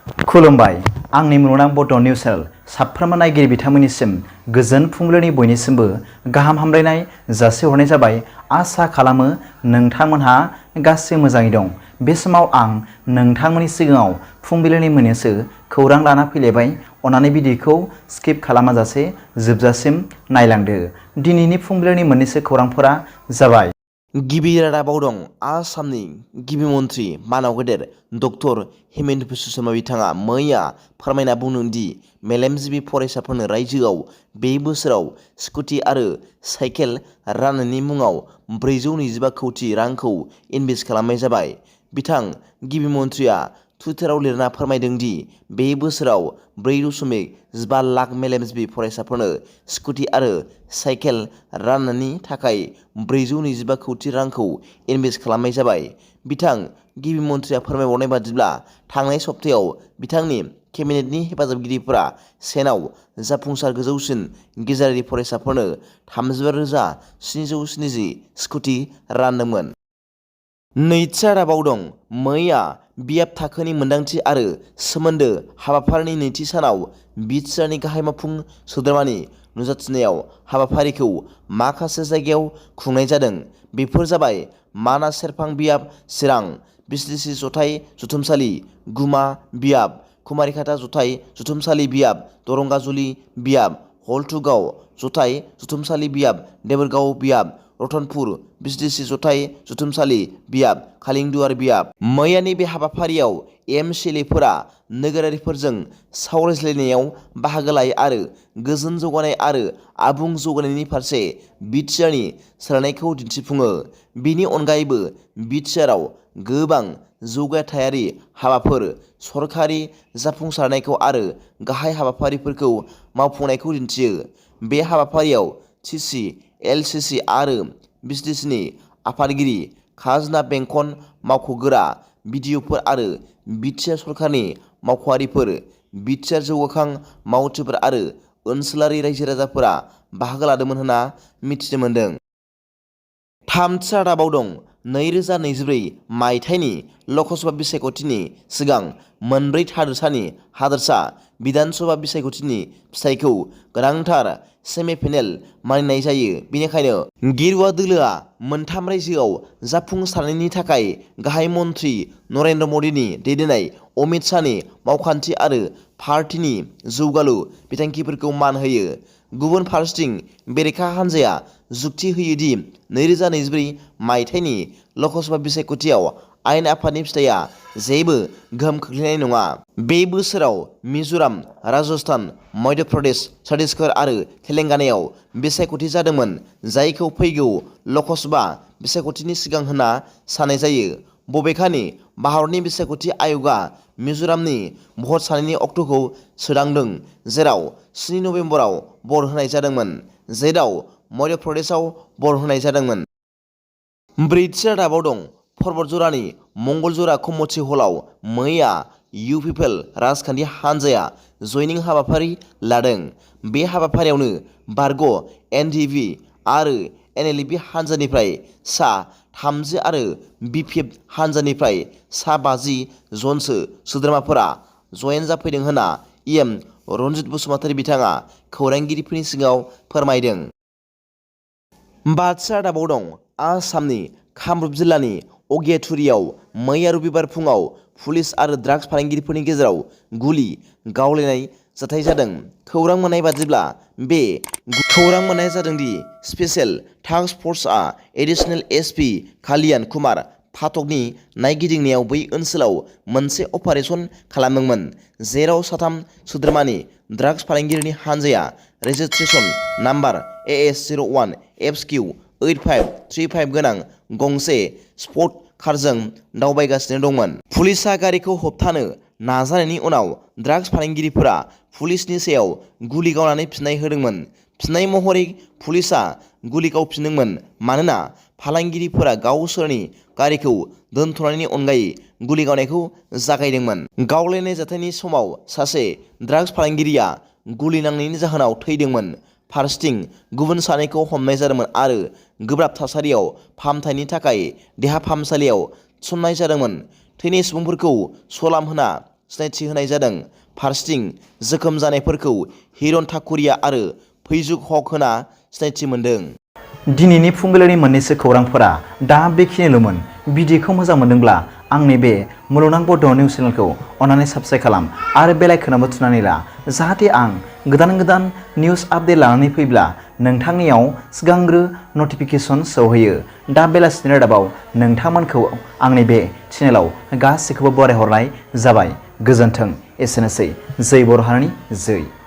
खुलुमबाय आंनि मुलुगनां बड' निउस चेनेल साफ्रोमबो नायगिरि बिथांमोननिसिम गोजोन फुंबिलिनि बयनिसिमबो गाहाम हामलायनाय जासिहरनाय जाबाय। आसा खालामो नोंथांमोनहा गासै मोजाङै दं। बे समाव आं नोंथांमोननि सिगाङाव फुंबिलिनि मोननैसो खौरां लाना फैलायबाय। अन्नानै भिडिअखौ स्किप खालामाजासे जोबजासिम नायलांदो। दिनैनि फुंबिलिनि मोननैसो खौरांफोरा जाबाय। गिबि रादाबाव दं आसामनि गिबि मन्थ्रि मानाव गेदेर डक्टर हेमन्त बिश्व शर्मा बिथाङा मैया फोरमायना बुंदों दि मेलेमजिबि फरायसाफोरनो रायजोआव बे बोसोराव स्कुटि आरो साइकेल राननायनि मुङाव 425 कौटि रांखौ इनभेस्ट खालामनाय जाबाय। बिथां गिबि मन्थ्रिया टुइटाराव लिरना फोरमायदों दि बे बोसोराव 4.15 लाख मेलेमजिबि फरायसाफोरनो स्कुटि आरो साइकेल राननायनि थाखाय 425 कौटि रांखौ इनभेस्ट खालामनाय जाबाय। बिथां गिबि मन्थ्रिया फोरमायबावनाय बादिब्ला थांनाय सप्तायाव बिथांनि केबिनेटनि हेफाजाबगिरिफोरा सेनाव जाफुंसार गोजौसिन गेजेरारि फरायसाफोरनो 35,770 स्कुटि रानदोंमोन। नैथि रादाबाव दं मैया BPF थाखोनि मोनदांथि आरो सोमोन्दो हाबाफारिनि नैथि सानाव बिटिआरनि गाहाय मावफुं सोद्रोमानि नुजाथिनायाव हाबाफारिखौ माखासे जायगायाव खुंनाय जादों। बेफोर जाबाय मानास सेरफां BPF चिरां, बिसि जथाइ जुथुमसालि गुमा BPF, कुमारिघाटा जथाइ जुथुमसालि BPF, Darangajuli BPF, हलथुगाव जथाइ जुथुमसालि BPF, देबोरगाव BPF, रतनपुर बिसि जथाइ जुथुमसालि BPF, खालिंदुवार BPF। मैयानि बे हाबाफारियाव MCLAफोरा नोगोरारिफोरजों सावरायज्लायनायाव बाहागो लायो आरो गोजोन जौगानाय आरो आबुं जौगानायनि फारसे बिटिआरनि सोलायनायखौ दिन्थिफुङो। बेनि अनगायैबो बिटिआरआव गोबां जौगाथायारि हाबाफोर, सरखारि जाफुंसारनायखौ आरो गाहाय हाबाफारिफोरखौ मावफुंनायखौ दिन्थियो। बे हाबाफारियाव TC, LCC आरो बिटिसिनि आफादगिरि, खाजोना बेंखन मावख'गोरा, BDअफोर आरो बिटिआर सरकारनि मावख'आरिफोर, बिटिआर जौगाखां मावथिफोर आरो ओनसोलारि रायजो-राजाफोरा बाहागो लादोंमोन होनना मिथिनो मोन्दों। थामथि रादाबाव दं 2024 मायथाइनि ल'कसभा बिसायख'थिनि सिगां मोनब्रै हादोरसा बिधान सभा बिसायख'थिनि फिथायखौ गोनांथार सेमि-फाइनेल मानिनाय जायो। बेनिखायनो गेरुवा दोलोआ मोनथाम रायजोआव जाफुंसारनायनि थाखाय गाहाय मन्थ्रि नरेन्द्र मदिनि दैदेननाय अमित शाहनि मावखान्थि आरो पार्टीनि जौगालु बिथांखिफोरखौ मान होयो। गुबुन फारसेथिं बेरेखा हान्जाया जुक्ति होयो दि 2024 मायथाइनि ल'कसभा बिसायख'थियाव आयेन आफादनि फिथाइया जेबो गोहोम खोख्लैनाय नङा। बे बोसोराव मिज'राम, राजस्थान, मध्य प्रदेश, छत्तीसगढ़ आरो तेलेंगानायाव बिसायख'थि जादोंमोन, जायखौ फैगौ ल'कसभा बिसायख'थिनि सिगां होनना साननाय जायो। बबेखानि भारतनि बिसायख'थि आय'गआ मिज'रामनि भट सानैनि अक्ट'खौ सोदांदों, जेराव 7 नबेम्बराव भट होनाय जादोंमोन, जेराव मध्य प्रदेशआव भट होनाय जादोंमोन। ब्रैथि रादाबाव दं पर्बतजरानि मंगलजरा कमिउनिटि हलआव मैया UPPL राजखान्थि हान्जाया जयनिं हाबाफारि लादों। बे हाबाफारियावनो बारग' NDFB आरो NLFB हान्जानिफ्राय सा 30 आरो BPF हान्जानिफ्राय सा 50 जनसो सोद्रोमाफोरा जयेन जाफैदों होनना EM रन्जित बसुमतारी बिथाङा खौरांगिरिफोरनि सिगाङाव फोरमायदों। बाथि रादाबाव दं आसामनि कामरुप जिल्लानि अगियाथुरियाव मैया रबिबार फुङाव पुलिस आरो ड्राग्स फालांगिरिफोरनि गेजेराव गुलि गावलायनाय जाथाय जादों। खौरां मोननाय बादिब्ला जादों दि स्पेशेल टास्क फर्सआ एडिशनेल SP कालियान कुमार फाटकनि नायगिदिंनायाव बै ओनसोलाव मोनसे अपारेसन खालामदोंमोन, जेराव साथाम सोद्रोमानि ड्राग्स फालांगिरिनि हानजाया रेजिस्ट्रेशन नाम्बार AS01FQ8535 गोनां गंसे स्प'र्ट कारजों दावबायगासिनो दंमोन। पुलिसआ गारिखौ होबथानो नाजानायनि उनाव ड्राग्स फालांगिरिफोरा पुलिसनि सायाव गुलि गावनानै फिननाय होदोंमोन। फिननाय महरै पुलिसआ गुलि गावफिनदोंमोन मानोना फालांगिरिफोरा गावसोरनि गारिखौ दोनथ'नायनि अनगायै गुलि गावनायखौ जागायदोंमोन। गावलायनाय जाथायनि समाव सासे ड्राग्स फालांगिरिया गुलि नांनायनि जाहोनाव थैदोंमोन। फारसेथिं गुबुन सानैखौ हमनाय जादोंमोन आरो गोब्राब थासारियाव फाहामथायनि थाखाय देहा फाहामसालियाव थिसननाय जादोंमोन। थैनाय सुबुंफोरखौ सलाम होना सिनायथि होनाय जादों। फारसेथिं जोखोम जानायफोरखौ हिरन ठाकुरिया आरो फैजुग हक होना सिनायथि मोन्दों। दिनैनि फुंबिलिनि मोननैसो खौरांफोरा दा बेखिनिल'मोन। भिडिअखौ मोजां मोनदोंब्ला आंनि बे मुलुगनां बड' निउस चेनेलखौ अन्नानै साबस्क्राइब खालाम आरो बेल आइकनआवबो थुनानै ला, जाहाथे आं गोदान निउस आपडेट लानानै फैब्ला नोंथांनियाव सिगांग्रो नटिफिकेसन सौहैयो। दा बेलासिनि रादाबाव नोंथांमोनखौ आंनि बे चेनेलाव गासैखौबो बरायहरनाय जाबाय। गोजोन्थों। एसेनोसै। जै बर' हारिनि जै।